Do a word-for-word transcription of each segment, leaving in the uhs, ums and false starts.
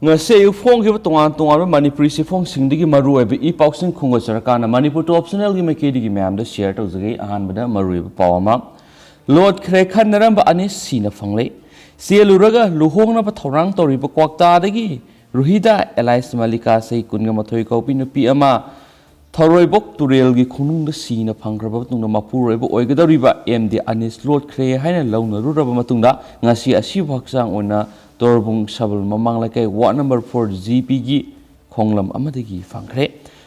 ꯉꯁꯤ ꯑꯌꯨꯛ ꯐꯣꯡꯈꯤꯕ ꯇꯣꯉꯥꯟ ꯇꯣꯉꯥꯟꯕ ꯃꯅꯤꯄꯨꯔꯤ ꯆꯦꯐꯣꯡꯁꯤꯡꯗꯒꯤ ꯃꯔꯨꯑꯣꯏꯕ ꯏ ꯄꯥꯎꯁꯤꯡ ꯈꯣꯡꯒꯣꯠꯆꯔꯀꯥꯟꯗ ꯃꯅꯤꯄꯨꯔ ꯇꯣꯞ ꯆꯦꯅꯦꯜꯒꯤ ꯃꯥꯏꯀꯩꯗꯒꯤ ꯃꯌꯥꯝꯗ ꯁꯤꯌꯔ ꯇꯧꯖꯒꯦ꯫ ꯑꯍꯥꯟꯕꯗ ꯃꯔꯨꯑꯣꯏꯕ ꯄꯥꯎ ꯑꯃ, ꯂꯣꯠꯈ꯭ꯔꯦ ꯈꯟꯅꯔꯝꯕ ꯑꯅꯤꯁ ꯁꯤꯅ ꯐꯪꯂꯦ꯫ ꯆꯦꯜꯂꯨꯔꯒ ꯂꯨꯍꯣꯡꯅꯕ ꯊꯧꯔꯥꯡ ꯇꯧꯔꯤꯕ ꯀ꯭ꯋꯥꯛꯇꯥꯗꯒꯤ ꯔꯨꯍꯤꯗꯥ ꯑꯦꯂꯥꯏꯁ ꯃꯂꯤꯀꯥ, ꯆꯍꯤ ꯀꯨꯟꯒ ꯃꯥꯊꯣꯏ ꯀꯧꯕꯤ ꯅꯨꯄꯤ ꯑꯃ, ꯊꯔꯣꯏꯕꯣꯛ ꯇꯨꯔꯦꯜꯒꯤ ꯈꯣꯡꯅꯨꯡꯗ ꯁꯤꯅ ꯐꯪꯈ꯭ꯔꯕ ꯃꯇꯨꯡꯗ ꯃꯄꯨꯔꯣꯏꯕ ꯑꯣꯏꯒꯗꯧꯔꯤꯕ ꯑꯦꯝ ꯗꯤ ꯑꯅꯤꯁ ꯂꯣꯠꯈ꯭ꯔꯦ ꯍꯥꯏꯅ ꯂꯧꯅꯔꯨꯔꯕ ꯃꯇꯨꯡꯗ ꯉꯁꯤ ꯑꯁꯤꯕ ꯍꯛꯆꯥꯡ ꯑꯣꯏꯅ ꯇꯣꯔꯕꯨꯡ ꯁꯕꯜ ꯃꯃꯥꯡ ꯂꯩꯀꯥꯏ ꯋꯥꯔꯗ ꯅꯝꯕꯔ ꯐꯣꯔ ꯖꯤ ꯄꯤꯒꯤ ꯈꯣꯡꯂꯝ ꯑꯃꯗꯒꯤ ꯐꯪꯈ꯭ꯔꯦ꯫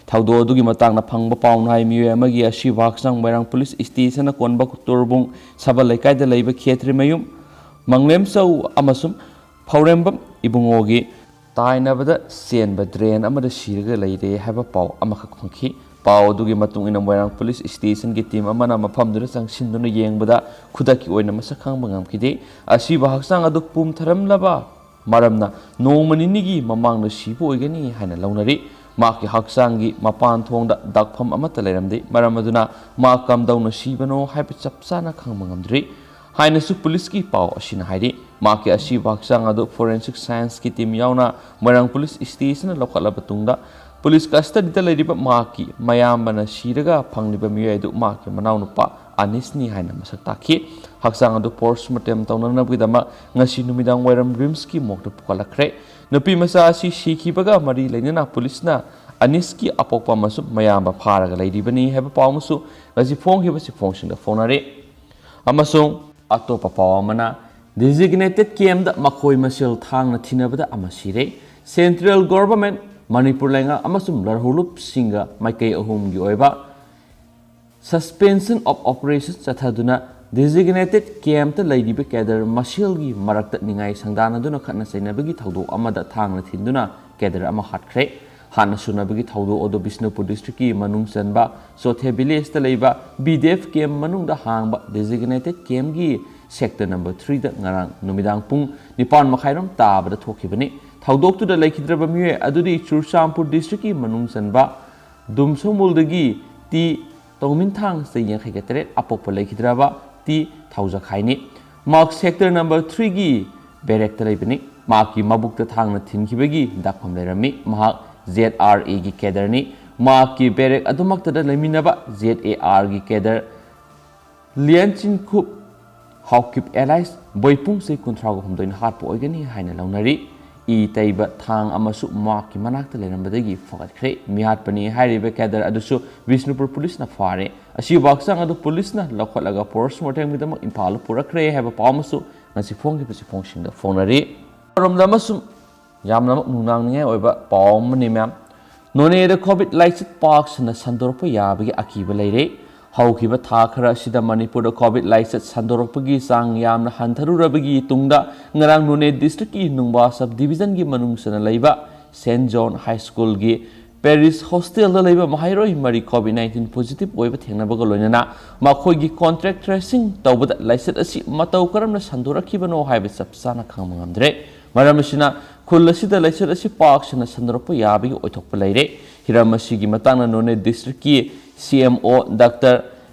ꯊꯧꯗꯣꯛ ꯑꯗꯨꯒꯤ ꯃꯇꯥꯡꯗ ꯐꯪꯕ ꯄꯥꯎ ꯅꯍꯥꯏ ꯃꯤꯑꯣꯏ ꯑꯃꯒꯤ ꯑꯁꯤꯕ ꯍꯛꯆꯥꯡ ꯃꯣꯏꯔꯥꯡ ꯄꯨꯂꯤꯁ ꯁ꯭ꯇꯦꯁꯟꯅ ꯀꯣꯟꯕ ꯇꯣꯔꯕꯨꯡ ꯁꯕꯜ ꯂꯩꯀꯥꯏꯗ ꯂꯩꯕ ꯈꯦꯇ꯭ꯔꯤꯃꯌꯨꯝ ꯃꯪꯂꯦꯝꯆꯧ ꯑꯃꯁꯨꯡ ꯐꯧꯔꯦꯝꯕꯝ ꯏꯕꯨꯡꯉꯣꯒꯤ ꯇꯥꯏꯅꯕꯗ ꯆꯦꯟꯕ ꯗ꯭ꯔꯦꯟ ꯑꯃꯗ ꯁꯤꯔꯒ ꯂꯩꯔꯦ ꯍꯥꯏꯕ ꯄꯥꯎ ꯑꯃꯈꯛ ꯐꯪꯈꯤ꯫ ꯄꯥꯎ ꯑꯗꯨꯒꯤ ꯃꯇꯨꯡ ꯏꯟꯅ ꯃꯣꯏꯔꯥꯡ ꯄꯨꯂꯤꯁ ꯁ꯭ꯇꯦꯁꯟꯒꯤ ꯇꯤꯝ ꯑꯃꯅ ꯃꯐꯝꯗꯨꯗ ꯆꯪꯁꯤꯟꯗꯨꯅ ꯌꯦꯡꯕꯗ ꯈꯨꯗꯛꯀꯤ ꯑꯣꯏꯅ ꯃꯁꯛ ꯈꯪꯕ ꯉꯝꯈꯤꯗꯦ꯫ ꯑꯁꯤꯕ ꯍꯛꯆꯥꯡ ꯑꯗꯨ ꯄꯨꯝꯊꯔꯝꯂꯕ ꯃꯔꯝꯅ ꯅꯣꯡꯃ ꯅꯤꯅꯤꯒꯤ ꯃꯃꯥꯡꯗ ꯁꯤꯕ ꯑꯣꯏꯒꯅꯤ ꯍꯥꯏꯅ ꯂꯧꯅꯔꯤ꯫ ꯃꯍꯥꯛꯀꯤ ꯍꯛꯆꯥꯡꯒꯤ ꯃꯄꯥꯟ ꯊꯣꯡꯗ ꯗꯥꯛꯐꯝ ꯑꯃꯠꯇ ꯂꯩꯔꯝꯗꯦ꯫ ꯃꯔꯝ ꯑꯗꯨꯅ ꯃꯍꯥꯛ ꯀꯝꯗꯧꯅ ꯁꯤꯕꯅꯣ ꯍꯥꯏꯕ ꯆꯞ ꯆꯥꯅ ꯈꯪꯕ ꯉꯝꯗ꯭ꯔꯤ ꯍꯥꯏꯅꯁꯨ ꯄꯨꯂꯤꯁꯀꯤ ꯄꯥꯎ ꯑꯁꯤꯅ ꯍꯥꯏꯔꯤ꯫ ꯃꯍꯥꯛꯀꯤ ꯑꯁꯤꯕ ꯍꯛꯆꯥꯡ ꯑꯗꯨ ꯐꯣꯔꯦꯟꯁꯤꯛ ꯁꯥꯏꯟꯁꯀꯤ ꯇꯤꯝ ꯌꯥꯎꯅ ꯃꯣꯏꯔꯥꯡ ꯄꯨꯂꯤꯁ ꯁ꯭ꯇꯦꯁꯟꯗ ꯂꯧꯈꯠꯂꯕ ꯇꯨꯡꯗ ꯄꯨꯂꯤꯁ ꯀꯁꯇꯗꯤꯗ ꯂꯩꯔꯤꯕ ꯃꯍꯥꯛꯀꯤ ꯃꯌꯥꯝꯕꯅ ꯁꯤꯔꯒ ꯐꯪꯂꯤꯕ ꯃꯤꯑꯣꯏ ꯑꯗꯨ ꯃꯍꯥꯛꯀꯤ ꯃꯅꯥꯎꯅꯨꯄꯥ ꯑꯅꯤꯁꯅꯤ ꯍꯥꯏꯅ ꯃꯁꯛ ꯇꯥꯛꯈꯤ꯫ ꯍꯛꯆꯥꯡ ꯑꯗꯨ ꯄꯣꯁꯃꯣꯔꯇꯦꯝ ꯇꯧꯅꯅꯕꯒꯤꯗꯃꯛ ꯉꯁꯤ ꯅꯨꯃꯤꯗꯥꯡ ꯋꯥꯏꯔꯝ ꯔꯤꯝꯁꯀꯤ ꯃꯣꯔꯒꯇ ꯄꯨꯈꯠꯂꯛꯈ꯭ꯔꯦ꯫ ꯅꯨꯄꯤ ꯃꯆꯥ ꯑꯁꯤ ꯁꯤꯈꯤꯕꯒ ꯃꯔꯤ ꯂꯩꯅꯅ ꯄꯨꯂꯤꯁꯅ ꯑꯅꯤꯁꯀꯤ ꯑꯄꯣꯛꯄ ꯑꯃꯁꯨꯡ ꯃꯌꯥꯝꯕ ꯐꯥꯔꯒ ꯂꯩꯔꯤꯕꯅꯤ ꯍꯥꯏꯕ ꯄꯥꯎ ꯑꯃꯁꯨ ꯉꯁꯤ ꯐꯣꯡꯈꯤꯕ ꯆꯦꯐꯣꯡꯁꯤꯡꯗ ꯐꯣꯡꯅꯔꯤ꯫ ꯑꯃꯁꯨꯡ ꯑꯇꯣꯞꯄ ꯄꯥꯎ ꯑꯃꯅ, ꯗꯤꯖꯤꯒꯅꯦꯇꯦꯗ ꯀꯦꯝꯗ ꯃꯈꯣꯏ ꯃꯁꯦꯜ ꯊꯥꯡꯅ ꯊꯤꯅꯕꯗ ꯑꯃ ꯁꯤꯔꯦ꯫ ꯁꯦꯟꯇ꯭ꯔꯦꯜ ꯒꯣꯚꯔꯟꯃꯦꯟꯠ, ꯃꯅꯤꯄꯨꯔ ꯂꯩꯉꯥꯛ ꯑꯃꯁꯨꯡ ꯂꯔꯍꯨꯂꯨꯞꯁꯤꯡꯒ ꯃꯥꯏꯀꯩ ꯑꯍꯨꯝꯒꯤ ꯑꯣꯏꯕ Suspension of Operation ꯆꯠꯊꯗꯨꯅ ꯗꯤꯖꯤꯒꯅꯦꯇꯦꯗ ꯀꯦꯝꯇ ꯂꯩꯔꯤꯕ ꯀꯦꯗꯔ ꯃꯁꯦꯜꯒꯤ ꯃꯔꯛꯇ ꯅꯤꯡꯉꯥꯏ ꯁꯪꯗꯥꯅꯗꯨꯅ ꯈꯠꯅ ꯆꯩꯅꯕꯒꯤ ꯊꯧꯗꯣꯛ ꯑꯃꯗ ꯊꯥꯡꯅ ꯊꯤꯟꯗꯨꯅ ꯀꯦꯗꯔ ꯑꯃ ꯍꯥꯠꯈ꯭ꯔꯦ꯫ ꯍꯥꯠꯅ ꯁꯨꯅꯕꯒꯤ ꯊꯧꯗꯣꯛ ꯑꯗꯨ ꯕꯤꯁꯅꯨꯄꯨꯔ ꯗꯤꯁꯇ꯭ꯔꯤꯛꯀꯤ ꯃꯅꯨꯡ ꯆꯟꯕ ꯆꯣꯊꯦ ꯚꯤꯂꯦꯖꯇ ꯂꯩꯕ ꯕꯤ ꯗꯤ ꯑꯦꯐ ꯀꯦꯝ ꯃꯅꯨꯡꯗ ꯍꯥꯡꯕ ꯗꯤꯖꯤꯒꯅꯦꯇꯦꯗ ꯀꯦꯝꯒꯤ ꯁꯦꯛꯇꯔ ꯅꯝꯕꯔ ꯊ꯭ꯔꯤꯗ ꯉꯔꯥꯡ ꯅꯨꯃꯤꯗꯥꯡ ꯄꯨꯡ ꯅꯤꯄꯥꯟ ꯃꯈꯥꯏꯔꯣꯝ ꯇꯥꯕꯗ ꯊꯣꯛꯈꯤꯕꯅꯤ꯫ ꯊꯧꯗꯣꯛꯇꯨꯗ ꯂꯩꯈꯤꯗ꯭ꯔꯕ ꯃꯤꯑꯣꯏ ꯑꯗꯨꯗꯤ ꯆꯨꯔꯆꯥꯟꯄꯨꯔ ꯗꯤꯁꯇ꯭ꯔꯤꯛꯀꯤ ꯃꯅꯨꯡ ꯆꯟꯕ ꯗꯨꯝꯁꯣꯃꯨꯜꯗꯒꯤ ꯇꯤ ꯇꯧꯃꯤꯟꯊꯥꯡ, ꯆꯍꯤ ꯌꯥꯡꯈꯩꯒ ꯇꯔꯦꯠ, ꯑꯄꯣꯛꯄ ꯂꯩꯈꯤꯗ꯭ꯔꯕ ꯇꯤ ꯊꯧꯖꯈꯥꯏꯅꯤ꯫ ꯃꯍꯥꯛ ꯁꯦꯛꯇꯔ ꯅꯝꯕꯔ ꯊ꯭ꯔꯤꯒꯤ ꯕꯦꯔꯦꯛꯇ ꯂꯩꯕꯅꯤ꯫ ꯃꯍꯥꯛꯀꯤ ꯃꯕꯨꯛꯇ ꯊꯥꯡꯅ ꯊꯤꯟꯈꯤꯕꯒꯤ ꯗꯥꯛꯐꯝ ꯂꯩꯔꯝꯃꯤ꯫ ꯃꯍꯥꯛ ꯖꯦꯗ ꯑꯥꯔ ꯑꯦꯒꯤ ꯀꯦꯗꯔꯅꯤ꯫ ꯃꯍꯥꯛꯀꯤ ꯕꯦꯔꯦꯛ ꯑꯗꯨꯃꯛꯇꯗ ꯂꯩꯃꯤꯟꯅꯕ ꯖꯦꯗ ꯑꯦ ꯑꯥꯔꯒꯤ ꯀꯦꯗꯔ ꯂꯤꯌꯟ ꯆꯤꯟꯈꯨꯞ ꯍꯥꯎꯀꯤꯞ ꯑꯦꯂꯥꯏꯁ ꯕꯣꯏꯄꯨꯡꯁꯦ ꯀꯨꯟꯊ꯭ꯔꯥꯒ ꯍꯨꯝꯗꯣꯏꯅ ꯍꯥꯠꯄ ꯑꯣꯏꯒꯅꯤ ꯍꯥꯏꯅ ꯂꯧꯅꯔꯤ꯫ ꯏ ꯇꯩꯕ ꯊꯥꯡ ꯑꯃꯁꯨ ꯃꯍꯥꯛꯀꯤ ꯃꯅꯥꯛꯇ ꯂꯩꯔꯝꯕꯗꯒꯤ ꯐꯒꯠꯈ꯭ꯔꯦ꯫ ꯃꯤꯍꯥꯠꯄꯅꯤ ꯍꯥꯏꯔꯤꯕ ꯀꯦꯗꯔ ꯑꯗꯨꯁꯨ ꯕꯤꯁꯅꯨꯄꯨꯔ ꯄꯨꯂꯤꯁꯅ ꯐꯥꯔꯦ꯫ ꯑꯁꯤꯕꯨ ꯍꯛꯆꯥꯡ ꯑꯗꯨ ꯄꯨꯂꯤꯁꯅ ꯂꯧꯈꯠꯂꯒ ꯄꯣꯁꯃꯣꯔꯇꯦꯝꯒꯤꯗꯃꯛ ꯏꯝꯐꯥꯜꯗ ꯄꯨꯔꯛꯈ꯭ꯔꯦ ꯍꯥꯏꯕ ꯄꯥꯎ ꯑꯃꯁꯨ ꯉꯁꯤ ꯐꯣꯡꯈꯤꯕ ꯆꯦꯐꯣꯡꯁꯤꯡꯗ ꯐꯣꯡꯅꯔꯤ꯫ ꯑꯃꯔꯣꯝꯗ ꯑꯃꯁꯨꯡ ꯌꯥꯝꯅꯃꯛ ꯅꯨꯡꯅꯥꯡꯅꯤꯡꯉꯥꯏ ꯑꯣꯏꯕ ꯄꯥꯎ ꯑꯃꯅꯤ, ꯃꯌꯥꯝ꯫ ꯅꯣꯅꯦꯗ ꯀꯣꯚꯤꯗ ꯂꯥꯏꯆꯠ ꯄꯥꯛ ꯁꯟꯅ ꯁꯟꯗꯣꯔꯛꯄ ꯌꯥꯕꯒꯤ ꯑꯀꯤꯕ ꯂꯩꯔꯦ꯫ ꯍꯧꯈꯤꯕ ꯊꯥ ꯈꯔ ꯑꯁꯤꯗ ꯃꯅꯤꯄꯨꯔꯗ ꯀꯣꯚꯤꯗ ꯂꯥꯏꯆꯠ ꯁꯟꯗꯣꯔꯛꯄꯒꯤ ꯆꯥꯡ ꯌꯥꯝꯅ ꯍꯟꯊꯔꯨꯔꯕꯒꯤ ꯇꯨꯡꯗ, ꯉꯔꯥꯡ ꯅꯣꯅꯦ ꯗꯤꯁꯇ꯭ꯔꯤꯛꯀꯤ ꯅꯨꯡꯕꯥ ꯁꯕ ꯗꯤꯕꯤꯖꯟꯒꯤ ꯃꯅꯨꯡ ꯆꯟꯅ ꯂꯩꯕ ꯁꯦꯟꯠ ꯖꯣꯟ ꯍꯥꯏ ꯁ꯭ꯀꯨꯜꯒꯤ ꯄꯦꯔꯤꯁ ꯍꯣꯁꯇꯦꯜꯗ ꯂꯩꯕ ꯃꯍꯩꯔꯣꯏ ꯃꯔꯤ ꯀꯣꯚꯤꯗ ꯅꯥꯏꯟꯇꯤꯟ ꯄꯣꯖꯤꯇꯤꯚ ꯑꯣꯏꯕ ꯊꯦꯡꯅꯕꯒ ꯂꯣꯏꯅꯅ ꯃꯈꯣꯏꯒꯤ ꯀꯣꯟꯇꯦꯛ ꯇ꯭ꯔꯦꯁꯤꯡ ꯇꯧꯕꯗ ꯂꯥꯏꯆꯠ ꯑꯁꯤ ꯃꯇꯧ ꯀꯔꯝꯅ ꯁꯟꯗꯣꯔꯛꯈꯤꯕꯅꯣ ꯍꯥꯏꯕ ꯆꯞ ꯆꯥꯅ ꯈꯪꯕ ꯉꯝꯗ꯭ꯔꯦ꯫ ꯃꯔꯝ ꯑꯁꯤꯅ, ꯈꯨꯜ ꯑꯁꯤꯗ ꯂꯥꯏꯆꯠ ꯑꯁꯤ ꯄꯥꯛ ꯁꯟꯅ ꯁꯟꯗꯣꯔꯛꯄ ꯌꯥꯕꯒꯤ ꯑꯣꯏꯊꯣꯛꯄ ꯂꯩꯔꯦ꯫ ꯍꯤꯔꯝ ꯑꯁꯤꯒꯤ ꯃꯇꯥꯡꯗ ꯅꯣꯅꯦ ꯗꯤꯁꯇ꯭ꯔꯤꯛꯀꯤ ꯁꯤ ꯑꯦꯝ ꯑꯣ ꯗꯥꯛꯇꯔ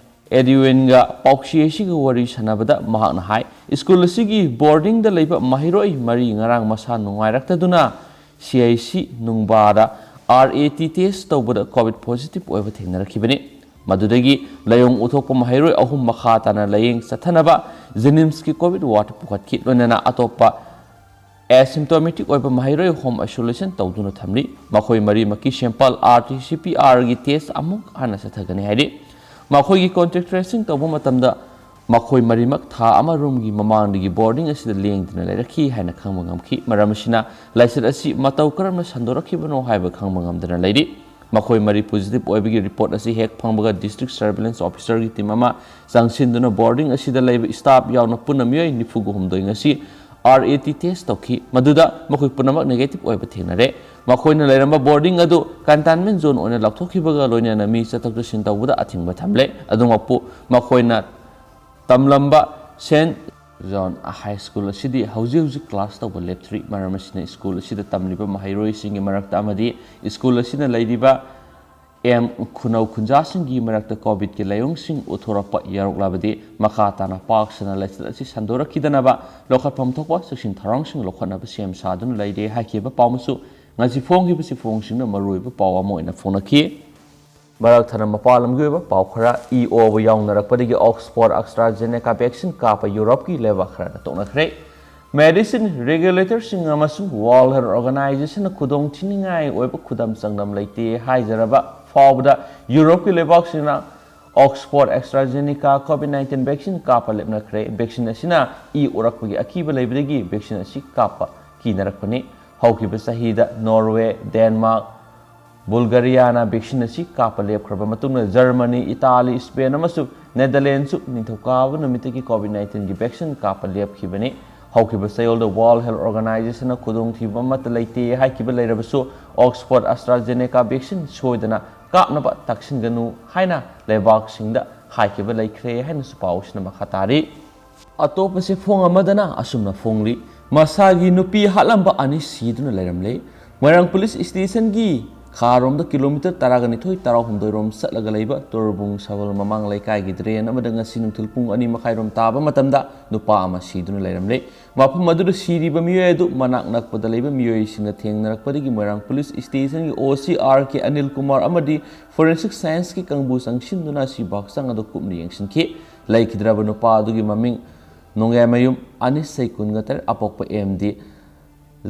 ꯑꯦꯗꯋꯤꯟꯒ ꯄꯥꯎꯆꯦ ꯑꯁꯤꯒ ꯋꯥꯔꯤ ꯁꯥꯟꯅꯕꯗ ꯃꯍꯥꯛꯅ ꯍꯥꯏ, ꯁ꯭ꯀꯨꯜ ꯑꯁꯤꯒꯤ ꯕꯣꯔꯗꯤꯡꯗ ꯂꯩꯕ ꯃꯍꯩꯔꯣꯏ ꯃꯔꯤ ꯉꯔꯥꯡ ꯃꯁꯥ ꯅꯨꯡꯉꯥꯏꯔꯛꯇꯗꯨꯅ ꯁꯤ ꯑꯥꯏ ꯁꯤ ꯅꯨꯡꯕꯥꯗ ꯑꯥꯔ ꯑꯦ ꯇꯤ ꯇꯦꯁ ꯇꯧꯕꯗ ꯀꯣꯚꯤꯗ ꯄꯣꯖꯤꯇꯤꯚ ꯑꯣꯏꯕ ꯊꯦꯡꯅꯔꯛꯈꯤꯕꯅꯤ꯫ ꯃꯗꯨꯗꯒꯤ ꯂꯥꯏꯑꯣꯡ ꯎꯠꯊꯣꯛꯄ ꯃꯍꯩꯔꯣꯏ ꯑꯍꯨꯝ ꯃꯈꯥ ꯇꯥꯅ ꯂꯥꯏꯌꯦꯡ ꯆꯠꯊꯅꯕ ꯖꯦꯅꯤꯝꯁꯀꯤ ꯀꯣꯚꯤꯗ ꯋꯥꯔꯗꯇ ꯄꯨꯈꯠꯈꯤ꯫ ꯂꯣꯏꯅꯅ ꯑꯇꯣꯞꯄ ꯑꯦꯁꯤꯝꯇꯣꯃꯦꯇꯤꯛ ꯑꯣꯏꯕ ꯃꯍꯩꯔꯣꯏ ꯍꯣꯝ ꯑꯥꯏꯁꯣꯂꯦꯁꯟ ꯇꯧꯗꯨꯅ ꯊꯝꯂꯤ꯫ ꯃꯈꯣꯏ ꯃꯔꯤꯃꯛꯀꯤ ꯁꯦꯝꯄꯜ ꯑꯥꯔ ꯇꯤ ꯁꯤ ꯄꯤ ꯑꯥꯔꯒꯤ ꯇꯦꯁ ꯑꯃꯨꯛ ꯍꯟꯅ ꯆꯠꯊꯒꯅꯤ ꯍꯥꯏꯔꯤ꯫ ꯃꯈꯣꯏꯒꯤ ꯀꯣꯟꯇꯦꯛ ꯇ꯭ꯔꯦꯁꯤꯡ ꯇꯧꯕ ꯃꯇꯝꯗ ꯃꯈꯣꯏ ꯃꯔꯤꯃꯛ ꯊꯥ ꯑꯃꯔꯣꯝꯒꯤ ꯃꯃꯥꯡꯗꯒꯤ ꯕꯣꯔꯗꯤꯡ ꯑꯁꯤꯗ ꯂꯦꯡꯗꯅ ꯂꯩꯔꯛꯈꯤ ꯍꯥꯏꯅ ꯈꯪꯕ ꯉꯝꯈꯤ꯫ ꯃꯔꯝ ꯑꯁꯤꯅ ꯂꯥꯏꯆꯠ ꯑꯁꯤ ꯃꯇꯧ ꯀꯔꯝꯅ ꯁꯟꯗꯣꯔꯛꯈꯤꯕꯅꯣ ꯍꯥꯏꯕ ꯈꯪꯕ ꯉꯝꯗꯅ ꯂꯩꯔꯤ꯫ ꯃꯈꯣꯏ ꯃꯔꯤ ꯄꯣꯖꯤꯇꯤꯚ ꯑꯣꯏꯕꯒꯤ ꯔꯤꯄꯣꯔꯠ ꯑꯁꯤ ꯍꯦꯛ ꯐꯪꯕꯒ ꯗꯤꯁꯇ꯭ꯔꯤꯛ ꯁꯔꯚꯤꯂꯦꯟꯁ ꯑꯣꯐꯤꯁꯔꯒꯤ ꯇꯤꯝ ꯑꯃ ꯆꯪꯁꯤꯟꯗꯨꯅ ꯕꯣꯔꯗꯤꯡ ꯑꯁꯤꯗ ꯂꯩꯕ ꯁ꯭ꯇꯥꯐ ꯌꯥꯎꯅ ꯄꯨꯟꯅ ꯃꯤꯑꯣꯏ ꯅꯤꯐꯨꯒ ꯍꯨꯝꯗꯣꯏ ꯉꯁꯤ ꯑꯥꯔ ꯑꯦ ꯇꯤ ꯇꯦꯁ ꯇꯧꯈꯤ꯫ ꯃꯗꯨꯗ ꯃꯈꯣꯏ ꯄꯨꯝꯅꯃꯛ ꯅꯦꯒꯦꯇꯤꯚ ꯑꯣꯏꯕ ꯊꯦꯡꯅꯔꯦ꯫ ꯃꯈꯣꯏꯅ ꯂꯩꯔꯝꯕ ꯕꯣꯔꯗꯤꯡ ꯑꯗꯨ ꯀꯟꯇꯦꯟꯃꯦꯟ ꯖꯣꯟ ꯑꯣꯏꯅ ꯂꯥꯎꯊꯣꯛꯈꯤꯕꯒ ꯂꯣꯏꯅꯅ ꯃꯤ ꯆꯠꯊꯣꯛ ꯆꯠꯁꯤꯟ ꯇꯧꯕꯗ ꯑꯊꯤꯡꯕ ꯊꯝꯂꯦ꯫ ꯑꯗꯨꯃꯛꯄꯨ ꯃꯈꯣꯏꯅ ꯇꯝꯂꯝꯕ ꯁꯦꯟꯠ ꯖꯣꯟ ꯍꯥꯏ ꯁ꯭ꯀꯨꯜ ꯑꯁꯤꯗꯤ ꯍꯧꯖꯤꯛ ꯍꯧꯖꯤꯛ ꯀ꯭ꯂꯥꯁ ꯇꯧꯕ ꯂꯦꯞꯇ꯭ꯔꯤ꯫ ꯃꯔꯝ ꯑꯁꯤꯅ ꯁ꯭ꯀꯨꯜ ꯑꯁꯤꯗ ꯇꯝꯂꯤꯕ ꯃꯍꯩꯔꯣꯏꯁꯤꯡꯒꯤ ꯃꯔꯛꯇ ꯑꯃꯗꯤ ꯁ꯭ꯀꯨꯜ ꯑꯁꯤꯗ ꯂꯩꯔꯤꯕ ꯑꯦꯝ ꯈꯨꯅꯧ ꯈꯨꯟꯖꯥꯁꯤꯡꯒꯤ ꯃꯔꯛꯇ ꯀꯣꯚꯤꯗꯀꯤ ꯂꯥꯏꯑꯣꯡꯁꯤꯡ ꯎꯠꯊꯣꯔꯛꯄ ꯌꯥꯎꯔꯛꯂꯕꯗꯤ ꯃꯈꯥ ꯇꯥꯅ ꯄꯥꯛ ꯁꯟꯅ ꯂꯩꯆꯠ ꯑꯁꯤ ꯁꯟꯗꯣꯔꯛꯈꯤꯗꯅꯕ ꯂꯧꯈꯠꯐꯝ ꯊꯣꯛꯄ ꯆꯦꯛꯁꯤꯟ ꯊꯧꯔꯥꯡꯁꯤꯡ ꯂꯧꯈꯠꯅꯕ ꯁꯦꯝ ꯁꯥꯗꯨꯅ ꯂꯩꯔꯦ ꯍꯥꯏꯈꯤꯕ ꯄꯥꯎ ꯑꯃꯁꯨ ꯉꯁꯤ ꯐꯣꯡꯈꯤꯕꯁꯤ ꯐꯣꯡꯁꯤꯡꯅ ꯃꯔꯨꯑꯣꯏꯕ ꯄꯥꯎ ꯑꯃ ꯑꯣꯏꯅ ꯐꯣꯡꯂꯛꯈꯤ꯫ ꯃꯔꯛ ꯊꯠꯅ ꯃꯄꯥꯟ ꯂꯝꯒꯤ ꯑꯣꯏꯕ ꯄꯥꯎ ꯈꯔ ꯏ ꯑꯣꯕ ꯌꯥꯎꯅꯔꯛꯄꯗꯒꯤ ꯑꯣꯛꯁꯐꯣꯔꯗ ꯑꯦꯛꯁꯇ꯭ꯔꯥꯖꯦꯅꯦꯀꯥ ꯚꯦꯛꯁꯤꯟ ꯀꯥꯞꯄ ꯌꯨꯔꯣꯞꯀꯤ ꯂꯩꯕꯥꯛ ꯈꯔꯅ ꯇꯣꯛꯅꯈ꯭ꯔꯦ꯫ ꯃꯦꯗꯤꯁꯤꯟ ꯔꯦꯒꯨꯂꯦꯇꯔꯁꯤꯡ ꯑꯃꯁꯨꯡ ꯋꯥꯔꯜ ꯍꯦꯜꯊ ꯑꯣꯔꯒꯅꯥꯏꯖꯦꯁꯟꯅ ꯈꯨꯗꯣꯡ ꯊꯤꯅꯤꯡꯉꯥꯏ ꯑꯣꯏꯕ ꯈꯨꯗꯝ ꯆꯥꯡꯗꯝ ꯂꯩꯇꯦ ꯍꯥꯏꯖꯔꯕ ꯐꯥꯎꯕꯗ ꯌꯨꯔꯣꯞꯀꯤ ꯂꯩꯕꯥꯛꯁꯤꯡꯅ ꯑꯣꯛꯁꯐꯣꯔꯗ ꯑꯦꯛꯁꯇ꯭ꯔꯥꯖꯦꯅꯤꯀꯥ ꯀꯣꯚꯤꯗ ꯅꯥꯏꯟꯇꯤꯟ ꯚꯦꯛꯁꯤꯟ ꯀꯥꯞꯄ ꯂꯦꯞꯅꯈ꯭ꯔꯦ꯫ ꯚꯦꯛꯁꯤꯟ ꯑꯁꯤꯅ ꯏ ꯎꯔꯛꯄꯒꯤ ꯑꯀꯤꯕ ꯂꯩꯕꯗꯒꯤ ꯚꯦꯛꯁꯤꯟ ꯑꯁꯤ ꯀꯥꯞꯄ ꯀꯤꯅꯔꯛꯄꯅꯤ꯫ ꯍꯧꯈꯤꯕ ꯆꯍꯤꯗ ꯅꯣꯔꯋꯦ, ꯗꯦꯟꯃꯥꯔꯛ, ꯕꯨꯜꯒꯥꯔꯤꯌꯥꯅ ꯚꯦꯛꯁꯤꯟ ꯑꯁꯤ ꯀꯥꯞꯄ ꯂꯦꯞꯈ꯭ꯔꯕ ꯃꯇꯨꯡꯗ ꯖꯔꯃꯅꯤ, ꯏꯇꯥꯂꯤ, ꯁ꯭ꯄꯦꯟ ꯑꯃꯁꯨꯡ ꯅꯦꯗꯔꯂꯦꯟꯗꯁꯨ ꯅꯤꯡꯊꯧꯀꯥꯕ ꯅꯨꯃꯤꯠꯇꯒꯤ ꯀꯣꯚꯤꯗ ꯅꯥꯏꯟꯇꯤꯟꯒꯤ ꯚꯦꯛꯁꯤꯟ ꯀꯥꯞꯄ ꯂꯦꯞꯈꯤꯕꯅꯤ꯫ ꯍꯧꯈꯤꯕ ꯆꯌꯣꯜꯗ ꯋꯥꯔꯜꯗ ꯍꯦꯜꯊ ꯑꯣꯔꯒꯅꯥꯏꯖꯦꯁꯟꯅ ꯈꯨꯗꯣꯡꯊꯤꯕ ꯑꯃꯠꯇ ꯂꯩꯇꯦ ꯍꯥꯏꯈꯤꯕ ꯂꯩꯔꯕꯁꯨ ꯑꯣꯛꯁꯐꯣꯔꯗ ꯑꯦꯛꯁꯇ꯭ꯔꯥꯖꯦꯅꯦꯀꯥ ꯚꯦꯛꯁꯤꯟ ꯁꯣꯏꯗꯅ ꯀꯥꯞꯅꯕ ꯇꯛꯁꯤꯟꯒꯅꯨ ꯍꯥꯏꯅ ꯂꯩꯕꯥꯛꯁꯤꯡꯗ ꯍꯥꯏꯈꯤꯕ ꯂꯩꯈ꯭ꯔꯦ ꯍꯥꯏꯅꯁꯨ ꯄꯥꯎꯁꯤꯅ ꯃꯈꯥ ꯇꯥꯔꯤ꯫ ꯑꯇꯣꯞꯄ ꯆꯦꯐꯣꯡ ꯑꯃꯗꯅ ꯑꯁꯨꯝꯅ ꯐꯣꯡꯂꯤ, ꯃꯁꯥꯒꯤ ꯅꯨꯄꯤ ꯍꯥꯠꯂꯝꯕ ꯑꯅꯤ ꯁꯤꯗꯨꯅ ꯂꯩꯔꯝꯂꯦ꯫ ꯃꯣꯏꯔꯥꯡ ꯄꯨꯂꯤꯁ ꯁ꯭ꯇꯦꯁꯟꯒꯤ ꯈꯥꯔꯣꯝꯗ ꯀꯤꯂꯣꯃꯤꯇꯔ ꯇꯔꯥꯒ ꯅꯤꯊꯣꯏ ꯇꯔꯥꯍꯨꯝꯗꯣꯏ ꯔꯣꯝ ꯆꯠꯂꯒ ꯂꯩꯕ ꯇꯣꯔꯕꯨꯡ ꯁꯕꯜ ꯃꯃꯥꯡ ꯂꯩꯀꯥꯏꯒꯤ ꯗ꯭ꯔꯦꯟ ꯑꯃꯗ ꯉꯁꯤ ꯅꯨꯡꯊꯤꯜ ꯄꯨꯡ ꯑꯅꯤ ꯃꯈꯥꯏ ꯔꯣꯝ ꯇꯥꯕ ꯃꯇꯝꯗ ꯅꯨꯄꯥ ꯑꯃ ꯁꯤꯗꯨꯅ ꯂꯩꯔꯝꯂꯦ꯫ ꯃꯐꯝ ꯑꯗꯨꯗ ꯁꯤꯔꯤꯕ ꯃꯤꯑꯣꯏ ꯑꯗꯨ ꯃꯅꯥꯛ ꯅꯛꯄꯗ ꯂꯩꯕ ꯃꯤꯑꯣꯏꯁꯤꯡꯅ ꯊꯦꯡꯅꯔꯛꯄꯗꯒꯤ ꯃꯣꯏꯔꯥꯡ ꯄꯨꯂꯤꯁ ꯁ꯭ꯇꯦꯁꯟꯒꯤ ꯑꯣ ꯁꯤ ꯑꯥꯔ ꯀꯦ ꯑꯅꯤꯜ ꯀꯨꯃꯥꯔ ꯑꯃꯗꯤ ꯐꯣꯔꯦꯟꯁꯤꯛ ꯁꯥꯏꯟꯁꯀꯤ ꯀꯥꯡꯕꯨ ꯆꯪꯁꯤꯟꯗꯨꯅ ꯑꯁꯤꯕ ꯍꯛꯆꯥꯡ ꯑꯗꯨ ꯀꯨꯞꯅ ꯌꯦꯡꯁꯤꯟꯈꯤ꯫ ꯂꯩꯈꯤꯗ꯭ꯔꯕ ꯅꯨꯄꯥ ꯑꯗꯨꯒꯤ ꯃꯃꯤꯡ ꯅꯣꯡꯌꯥꯏꯃꯌꯨꯝ ꯑꯅꯤꯁ ꯆꯍꯤ ꯀꯨꯟꯒ ꯇꯔꯦꯠ, ꯑꯄꯣꯛꯄ ꯑꯦꯝ ꯗꯤ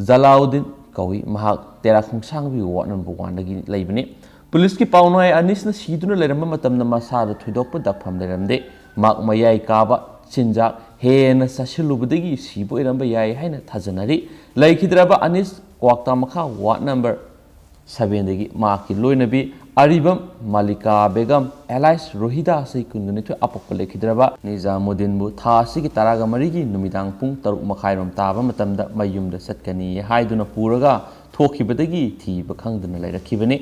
ꯖꯂꯥꯎꯗꯤꯟ ꯀꯧꯏ꯫ ꯃꯍꯥꯛ ꯇꯦꯔꯥ ꯈꯣꯡꯁꯥꯡꯕꯤ ꯋꯥꯔꯗ ꯅꯝꯕꯔ ꯋꯥꯟꯗꯒꯤ ꯂꯩꯕꯅꯤ꯫ ꯄꯨꯂꯤꯁꯀꯤ ꯄꯥꯎꯅꯥꯏ ꯑꯅꯤꯁꯅ ꯁꯤꯗꯨꯅ ꯂꯩꯔꯝꯕ ꯃꯇꯝꯗ ꯃꯁꯥꯗ ꯊꯣꯏꯗꯣꯛꯄ ꯗꯛꯐꯝ ꯂꯩꯔꯝꯗꯦ꯫ ꯃꯍꯥꯛ ꯃꯌꯥꯏ ꯀꯥꯕ ꯆꯤꯟꯖꯥꯛ ꯍꯦꯟꯅ ꯆꯥꯁꯤꯜꯂꯨꯕꯗꯒꯤ ꯁꯤꯕ ꯑꯣꯏꯔꯝꯕ ꯌꯥꯏ ꯍꯥꯏꯅ ꯊꯥꯖꯅꯔꯤ꯫ ꯂꯩꯈꯤꯗ꯭ꯔꯕ ꯑꯅꯤꯁ ꯀ꯭ꯋꯥꯛꯇꯥ ꯃꯈꯥ ꯋꯥꯔꯗ ꯅꯝꯕꯔ ꯁꯚꯦꯟꯗꯒꯤ ꯃꯍꯥꯛꯀꯤ ꯂꯣꯏꯅꯕꯤ ꯑꯔꯤꯕꯝ ꯃꯥꯂꯤꯀꯥ ꯕꯦꯒꯝ ꯑꯦꯂꯥꯏꯁ ꯔꯣꯍꯤꯗꯥ ꯆꯍꯤ ꯀꯨꯟꯒ ꯅꯤꯊꯣꯏ ꯑꯄꯣꯛꯄ ꯂꯩꯈꯤꯗ꯭ꯔꯕ ꯅꯤꯖꯥꯃꯨꯗꯤꯟꯕꯨ ꯊꯥ ꯑꯁꯤꯒꯤ ꯇꯔꯥꯒ ꯃꯔꯤꯒꯤ ꯅꯨꯃꯤꯗꯥꯡ ꯄꯨꯡ ꯇꯔꯨꯛ ꯃꯈꯥꯏꯔꯣꯝ ꯇꯥꯕ ꯃꯇꯝꯗ ꯃꯌꯨꯝꯗ ꯆꯠꯀꯅꯤ ꯍꯥꯏꯗꯨꯅ ꯄꯨꯔꯒ ꯊꯣꯛꯈꯤꯕꯗꯒꯤ ꯊꯤꯕ ꯈꯪꯗꯅ ꯂꯩꯔꯛꯈꯤꯕꯅꯤ꯫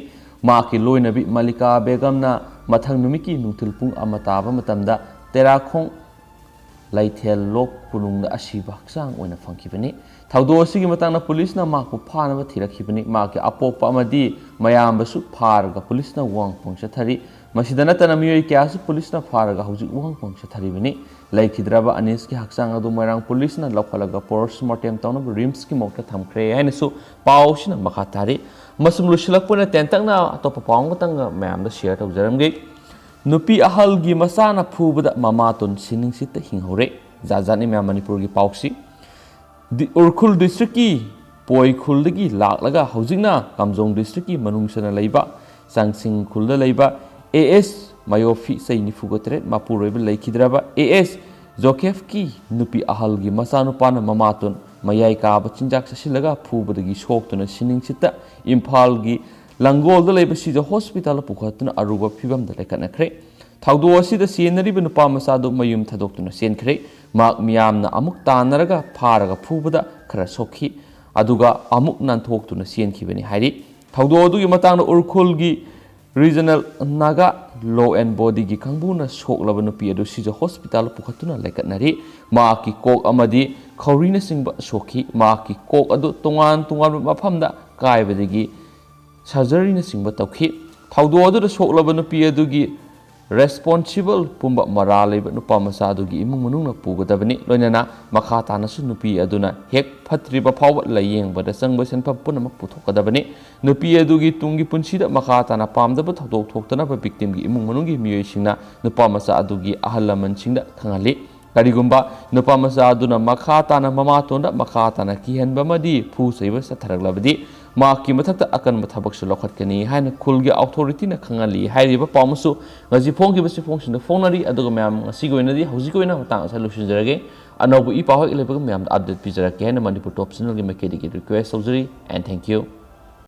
ꯃꯍꯥꯛꯀꯤ ꯂꯣꯏꯅꯕꯤ ꯃꯥꯂꯤꯀꯥ ꯕꯦꯒꯝꯅ ꯃꯊꯪ ꯅꯨꯃꯤꯠꯀꯤ ꯅꯨꯡꯊꯤꯜ ꯄꯨꯡ ꯑꯃ ꯇꯥꯕ ꯃꯇꯝꯗ ꯇꯦꯔꯥꯈꯣꯡ ꯂꯩꯊꯦꯜ ꯂꯣꯛ ꯀꯣꯅꯨꯡꯗ ꯑꯁꯤꯕ ꯍꯛꯆꯥꯡ ꯑꯣꯏꯅ ꯐꯪꯈꯤꯕꯅꯤ꯫ ꯊꯧꯗꯣꯛ ꯑꯁꯤꯒꯤ ꯃꯇꯥꯡꯗ ꯄꯨꯂꯤꯁꯅ ꯃꯍꯥꯛꯄꯨ ꯐꯥꯅꯕ ꯊꯤꯔꯛꯈꯤꯕꯅꯤ꯫ ꯃꯍꯥꯛꯀꯤ ꯑꯄꯣꯛꯄ ꯑꯃꯗꯤ ꯃꯌꯥꯝꯕꯁꯨ ꯐꯥꯔꯒ ꯄꯨꯂꯤꯁꯅ ꯋꯥꯍꯪ ꯄꯨꯡ ꯆꯠꯊꯔꯤ꯫ ꯃꯁꯤꯗ ꯅꯠꯇꯅ ꯃꯤꯑꯣꯏ ꯀꯌꯥꯁꯨ ꯄꯨꯂꯤꯁꯅ ꯐꯥꯔꯒ ꯍꯧꯖꯤꯛ ꯋꯥꯍꯪ ꯄꯨꯡ ꯆꯠꯊꯔꯤꯕꯅꯤ꯫ ꯂꯩꯈꯤꯗ꯭ꯔꯕ ꯑꯅꯤꯁꯀꯤ ꯍꯛꯆꯥꯡ ꯑꯗꯨ ꯃꯣꯏꯔꯥꯡ ꯄꯨꯂꯤꯁꯅ ꯂꯧꯈꯠꯂꯒ ꯄꯣꯁꯃꯣꯔꯇꯦꯝ ꯇꯧꯅꯕ ꯔꯤꯝꯁꯀꯤ ꯃꯣꯔꯒꯇ ꯊꯝꯈ꯭ꯔꯦ ꯍꯥꯏꯅꯁꯨ ꯄꯥꯎ ꯑꯁꯤꯅ ꯃꯈꯥ ꯇꯥꯔꯤ꯫ ꯃꯁꯨꯝ ꯂꯣꯏꯁꯤꯜꯂꯛꯄ ꯑꯣꯏꯅ ꯇꯦꯟꯇꯛꯅ ꯑꯇꯣꯞꯄ ꯄꯥꯎ ꯑꯃꯇꯪꯒ ꯃꯌꯥꯝꯗ ꯁꯤꯌꯔ ꯇꯧꯖꯔꯝꯒꯦ꯫ ꯅꯨꯄꯤ ꯑꯍꯜꯒꯤ ꯃꯆꯥꯅ ꯐꯨꯕꯗ ꯃꯃꯥꯇꯣꯟ ꯁꯤꯅꯤꯡꯁꯤꯠꯇ ꯍꯤꯡꯍꯧꯔꯦ꯫ ꯖꯥꯠ ꯖꯥꯠꯅꯤ ꯃꯌꯥꯝ ꯃꯅꯤꯄꯨꯔꯒꯤ ꯄꯥꯎꯁꯤ꯫ ꯗꯤ-, ꯎꯔꯈꯨꯜ ꯗꯤꯁꯇ꯭ꯔꯤꯛꯀꯤ ꯄꯣꯏ ꯈꯨꯜꯗꯒꯤ ꯂꯥꯛꯂꯒ ꯍꯧꯖꯤꯛꯅ ꯀꯥꯝꯖꯣꯡ ꯗꯤꯁꯇ꯭ꯔꯤꯛꯀꯤ ꯃꯅꯨꯡ ꯆꯟꯅ ꯂꯩꯕ ꯆꯥꯡꯁꯤꯡ ꯈꯨꯜꯗ ꯂꯩꯕ ꯑꯦ ꯑꯦꯁ ꯃꯌꯣꯐꯤ, ꯆꯍꯤ ꯅꯤꯐꯨꯒ ꯇꯔꯦꯠ, ꯃꯄꯨꯔꯣꯏꯕ ꯂꯩꯈꯤꯗ꯭ꯔꯕ ꯑꯦ ꯑꯦꯁ ꯖꯣꯀꯦꯐꯀꯤ ꯅꯨꯄꯤ ꯑꯍꯜꯒꯤ ꯃꯆꯥꯅꯨꯄꯥꯅ ꯃꯃꯥꯇꯣꯟ ꯃꯌꯥꯏ ꯀꯥꯕ ꯆꯤꯟꯖꯥꯛ ꯆꯥꯁꯤꯜꯂꯒ ꯐꯨꯕꯗꯒꯤ ꯁꯣꯛꯇꯨꯅ ꯁꯤꯅꯤꯡꯁꯤꯠꯇ ꯏꯝꯐꯥꯜꯒꯤ ꯂꯥꯡꯒꯣꯜꯗ ꯂꯩꯕ ꯁꯤꯖ ꯍꯣꯁꯄꯤꯇꯥꯜꯗ ꯄꯨꯈꯠꯇꯨꯅ ꯑꯔꯨꯕ ꯐꯤꯕꯝꯗ ꯂꯩꯈꯠꯅꯈ꯭ꯔꯦ꯫ ꯊꯧꯗꯣꯛ ꯑꯁꯤꯗ ꯆꯦꯟꯅꯔꯤꯕ ꯅꯨꯄꯥ ꯃꯆꯥꯗꯨ ꯃꯌꯨꯝ ꯊꯥꯗꯣꯛꯇꯨꯅ ꯆꯦꯟꯈ꯭ꯔꯦ꯫ ꯃꯍꯥꯛ ꯃꯤꯌꯥꯝꯅ ꯑꯃꯨꯛ ꯇꯥꯟꯅꯔꯒ ꯐꯥꯔꯒ ꯐꯨꯕꯗ ꯈꯔ ꯁꯣꯛꯈꯤ, ꯑꯗꯨꯒ ꯑꯃꯨꯛ ꯅꯥꯟꯊꯣꯛꯇꯨꯅ ꯆꯦꯟꯈꯤꯕꯅꯤ ꯍꯥꯏꯔꯤ꯫ ꯊꯧꯗꯣꯛ ꯑꯗꯨꯒꯤ ꯃꯇꯥꯡꯗ ꯎꯔꯈꯨꯜꯒꯤ ꯔꯤꯖꯅꯦꯜ ꯅꯥꯒꯥ ꯂꯣ ꯑꯦꯟ ꯕꯣꯔꯗꯤꯡꯒꯤ ꯀꯥꯡꯕꯨꯅ ꯁꯣꯛꯂꯕ ꯅꯨꯄꯤ ꯑꯗꯨ ꯁꯤꯖ ꯍꯣꯁꯄꯤꯇꯥꯜꯗ ꯄꯨꯈꯠꯇꯨꯅ ꯂꯩꯈꯠꯅꯔꯤ꯫ ꯃꯍꯥꯛꯀꯤ ꯀꯣꯛ ꯑꯃꯗꯤ ꯈꯧꯔꯤꯅꯆꯤꯡꯕ ꯁꯣꯛꯈꯤ꯫ ꯃꯍꯥꯛꯀꯤ ꯀꯣꯛ ꯑꯗꯨ ꯇꯣꯉꯥꯟ ꯇꯣꯉꯥꯟꯕ ꯃꯐꯝꯗ ꯀꯥꯏꯕꯗꯒꯤ ꯁꯔꯖꯔꯤꯅꯆꯤꯡꯕ ꯇꯧꯈꯤ꯫ ꯊꯧꯗꯣꯛ ꯑꯗꯨꯗ ꯁꯣꯛꯂꯕ ꯅꯨꯄꯤ ꯑꯗꯨꯒꯤ ꯔꯦꯁꯄꯣꯟꯁꯤꯕꯜ ꯄꯨꯝꯕ ꯃꯔꯥꯜ ꯂꯩꯕ ꯅꯨꯄꯥ ꯃꯆꯥ ꯑꯗꯨꯒꯤ ꯏꯃꯨꯡ ꯃꯅꯨꯡꯅ ꯄꯨꯒꯗꯕꯅꯤ꯫ ꯂꯣꯏꯅꯅ ꯃꯈꯥ ꯇꯥꯅꯁꯨ ꯅꯨꯄꯤ ꯑꯗꯨꯅ ꯍꯦꯛ ꯐꯠꯇ꯭ꯔꯤꯕ ꯐꯥꯎꯕ ꯂꯥꯌꯦꯡꯕꯗ ꯆꯪꯕ ꯁꯦꯟꯐꯝ ꯄꯨꯝꯅꯃꯛ ꯄꯨꯊꯣꯛꯀꯗꯕꯅꯤ꯫ ꯅꯨꯄꯤ ꯑꯗꯨꯒꯤ ꯇꯨꯡꯒꯤ ꯄꯨꯟꯁꯤꯗ ꯃꯈꯥ ꯇꯥꯅ ꯄꯥꯝꯗꯕ ꯊꯧꯗꯣꯛ ꯊꯣꯛꯇꯅꯕ ꯚꯤꯛꯇꯤꯝꯒꯤ ꯏꯃꯨꯡ ꯃꯅꯨꯡꯒꯤ ꯃꯤꯑꯣꯏꯁꯤꯡꯅ ꯅꯨꯄꯥ ꯃꯆꯥ ꯑꯗꯨꯒꯤ ꯑꯍꯜ ꯂꯃꯟꯁꯤꯡꯗ ꯈꯪꯍꯜꯂꯤ꯫ ꯀꯔꯤꯒꯨꯝꯕ ꯅꯨꯄꯥ ꯃꯆꯥ ꯑꯗꯨꯅ ꯃꯈꯥ ꯇꯥꯅ ꯃꯃꯥꯇꯣꯟꯗ ꯃꯈꯥ ꯇꯥꯅ ꯀꯤꯍꯟꯕ ꯑꯃꯗꯤ ꯐꯨ ꯆꯩꯕ ꯆꯠꯊꯔꯛꯂꯕꯗꯤ, ꯃꯍꯥꯛꯀꯤ ꯃꯊꯛꯇ ꯑꯀꯟꯕ ꯊꯕꯛꯁꯨ ꯂꯧꯈꯠꯀꯅꯤ ꯍꯥꯏꯅ ꯈꯨꯜꯒꯤ ꯑꯣꯊꯣꯔꯤꯇꯤꯅ ꯈꯪꯍꯜꯂꯤ꯫ ꯍꯥꯏꯔꯤꯕ ꯄꯥꯎ ꯑꯃꯁꯨ ꯉꯁꯤ ꯐꯣꯡꯈꯤꯕꯁꯤ ꯐꯣꯡꯁꯤꯡꯗ ꯐꯣꯡꯅꯔꯤ꯫ ꯑꯗꯨꯒ ꯃꯌꯥꯝ, ꯉꯁꯤꯒꯤ ꯑꯣꯏꯅꯗꯤ, ꯍꯧꯖꯤꯛꯀꯤ ꯑꯣꯏꯅ ꯃꯇꯥꯡ ꯑꯁꯤꯗ ꯂꯣꯏꯁꯤꯟꯖꯔꯒꯦ꯫ ꯑꯅꯧꯕ ꯏ ꯄꯥꯎ ꯍꯦꯛ ꯂꯩꯕꯒ ꯃꯌꯥꯝꯗ ꯑꯞꯗꯦꯠ ꯄꯤꯖꯔꯛꯀꯦ ꯍꯥꯏꯅ ꯃꯅꯤꯄꯨꯔ ꯇꯣꯞ ꯆꯦꯅꯦꯜꯒꯤ ꯃꯥꯏꯀꯩꯗꯒꯤ ꯔꯤꯀ꯭ꯋꯦꯁ ꯇꯧꯖꯔꯤ꯫ And thank you꯫